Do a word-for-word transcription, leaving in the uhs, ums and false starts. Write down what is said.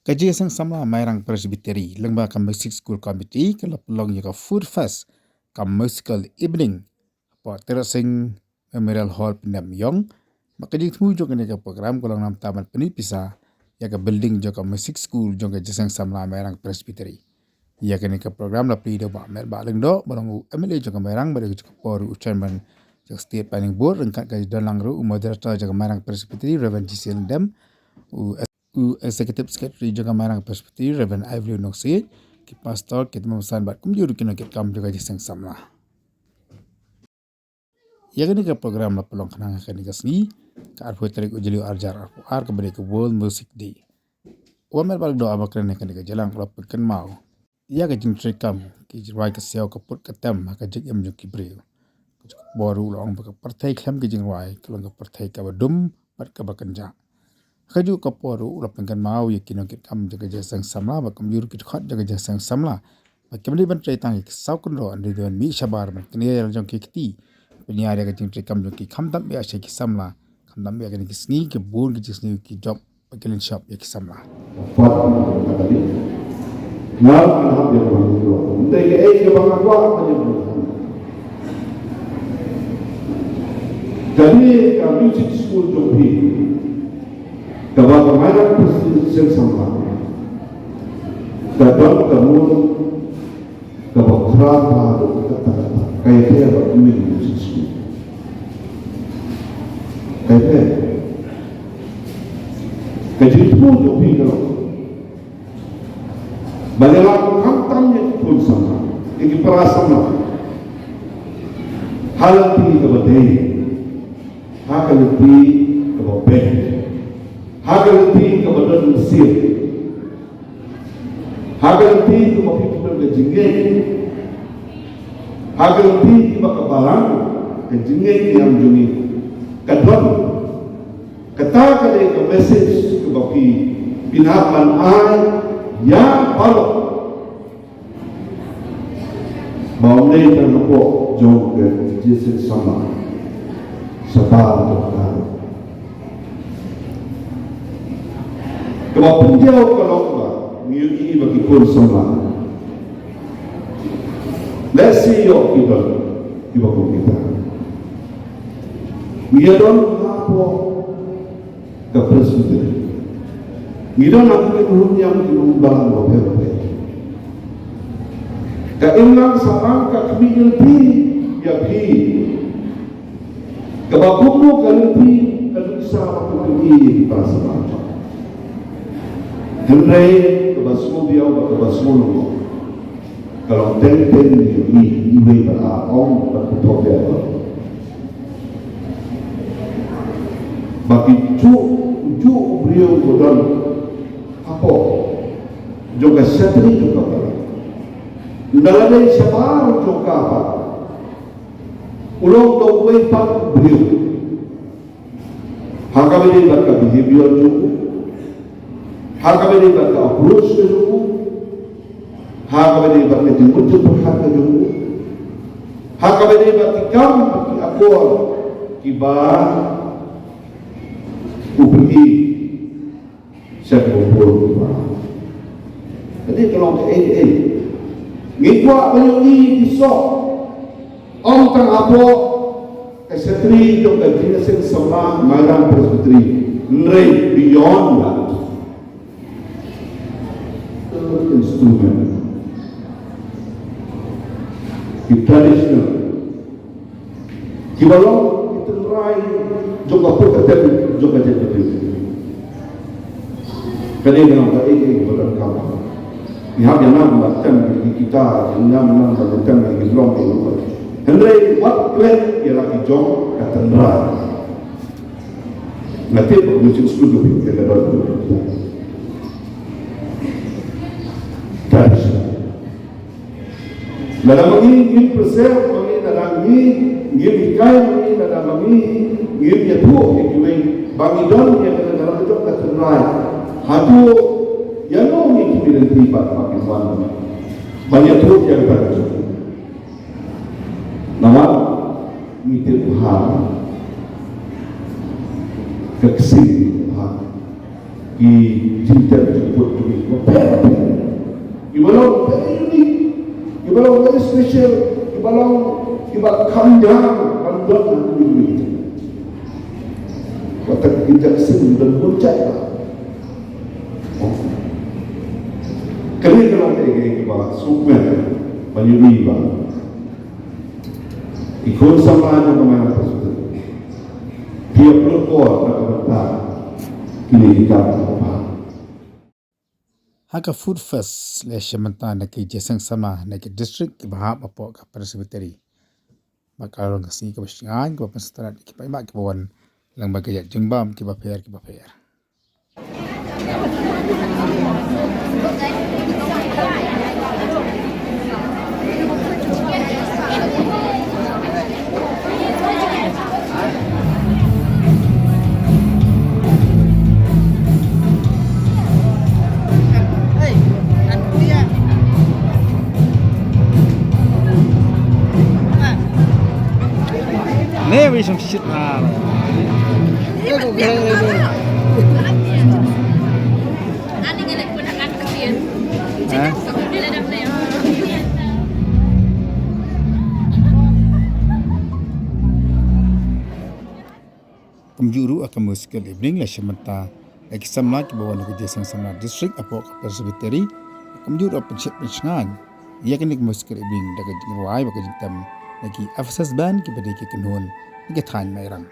Ka Jingïaseng Samla Mairang Presbytery lyngba ka Music School Committee ka la pynlong ïa ka Food Fest, ka Musical Evening, hapoh Tyrot Sing Memorial Hall, Pyndengbah. Bad ka jingthmu jong kane ka program ka long namar ban pynïaid pisa ïa ka building jong ka Music School jong ka Jingïaseng Samla Mairang Presbytery. Ïa kane ka program la plie da u Bah Metbah Lyngdoh, ba long u M L A jong ka Mairang, bad ïa ka jong ka por u Chairman jong ka State Planning Board, ryngkat ka don lang ruh u Moderator jong ka Mairang Presbytery, Reverend G C Lyngdem, u, u Executive Secretary jong ka Mairang Presbytery, Reverend Ively Nongsiej, ki Pastor, ki Tymmen Basan bad kumjuh ruh ki nongkitkam jong ka Jingïaseng Samla. Ïa kane ka program la pynlong khnang ha kane ka sngi, ka arphew tarik u Jylliew arhajar arphew ar, kaba dei ka World Music Day. U Bah Metbah Lyngdoh, uba kren ha kane ka jingïalang, u la pynkynmaw ïa ka jingtrei kam ki jingrwai ka siaw, ka put ka tem ha ka jingim jong ki briew. Ka jong ka por ruh u la ong ba ka pyrthei khlem ka jingrwai ka long ka pyrthei kaba dum bad kaba kynjah. Ha kajuh ka por ruh u la pynkynmaw ïa ki nongkitkam jong ka Jingïaseng Samla bad kumjuh ruh ki dkhot jong ka Jingïaseng Samla ba kim dei ban trei tang ïa ki saw kynroh, hynrei dei ban mih shabar ban kñia ïa la jong ki kti, pynïar ïa ka jingtrei kam jong ki, khamtam ïa sha ki samla, khamtam ïa kine ki sngi, ki bun ki jingsniew ki jop bad ki lynshop ïa ki samla. Pat nga ka dei. Nga ka hap ïa ka bang ïa ka. Ym dei kaei kaba nga kwah ban ïa ka. Ka dei ka music school jong phi. Kaba ka Mairang Presbytery Jingïaseng Samla ka don ka mut kaba khraw bha haduh katta katta. Ka ïathuh ba u Mairang Presbytery. Ka ïathuh. Ka jingthmu jong phi ka long ba ïalam khamtam ïa ki khun samla, ïa ki para samla, ha lynti kaba dei, ha ka lynti kaba beit, ha ka lynti kaba don mynsiem, ha ka lynti kaba phi don ka jingngeit, ha ka lynti kaba ka balang ka jingngeit niam jong ngi ka don. Kata ka dei ka message kaba phi, phin hap ban ai ïa baroh. Ba ym dei tang hapoh jong ka Jingïaseng Samla, shabar jong ka. Kaba pynjaw ka long ba ngi ïohi ba ki khun samla, lehse ïoh ki don kiba kum kita. Ngi ïa don hapoh ka Presbytery. Ngi don ha ki khun niam ki nongbalang bapher bapher. Ka imlang sahlang ka khmih lynti ïa phi. Kaba kumno ka lynti ka nuksa ba phi pyni ïa ki para samla. Hynrei kaba sngewdiaw bad kaba sngewlyngngoh ka long teng teng ïa ngi, iwei bad ar, ong bad kynthei bad ba ki juh, juh u briew u don hapoh jong ka shatri jong ka balang. Ynda la dei shabar jong ka pat, u long da uwei pat u briew. Ha kaba dei bad ka behavior jong u, ha kaba dei bad ka approach ka jong u, ha kaba dei bad ka jingmut jingpyrkhat ka jong u, ha kaba dei bad ki kam ki akor kiba u pyni sha ki bapur kiba. Ka dei ka long kaei kaei. Ngi kwah ban ïohi ki soh, ym tang hapoh ka shatri jong ka Jingïaseng Samla Mairang Presbytery, hynrei beyond that. Instrument, ki traditional, kiba long ki tynrai jong ka pyrthei, jong ka jaitbynriew. Kane ka long kaei kaei ba donkam. Ngi hap ïa nang ba tem ki guitar, ngi hap nang ba tem ki drum, ki drum. Hynrei wat klet ïa la ki jong ka tynrai. Nga tip ba music school jong phi ka don tradition. Lada ma ngi ngim preserve, ma ngi, lada ngi ngim hikai, ma ngi, lada ma ngi ngim ïathuh ïa kiwei ba ngi don ïa kata ka jong ka tynrai, haduh ïano ngi ki lynti pat ba kin wan ban ïathuh ïa kata ka jong. Namar ngi tip bha ka ksing bha. Ki jingtep jingput jong ngi kiba pher bapher, kiba long very unique, kiba long very special, kiba long kiba kham jam ban don ha kane ka ri. Kata ka jingtep shisien don bun jait ba. Kane ka long kaei kaei kaba sngewkmen ban ïohi ba ki khun samla jong ka Mairang Presbytery phi ïa pynlong por na ka bynta kine ki kam kiba bha. Ha ka Food Fest la shim bynta na ki jingïaseng samla na ki district kiba hap hapoh ka Presbytery. Bad ka la long ka sngi kaba shngaiñ kaba pynstad ïa ki paidbah kiba wan lyngba ki jait jingbam kiba pher kiba pher. Ne wi song shit na. Ha? Kumjuh ruh ha ka musical evening la shim bynta da ki samla kiba wan na ka jingïaseng samla district hapoh ka Presbytery. Kumjuh ruh pynshet pynshngaiñ ïa kane ka musical evening da ka jingrwai bad ka jingtem na ki Ephesus Band kiba dei ki kynhun na ka thaiñ Mairang.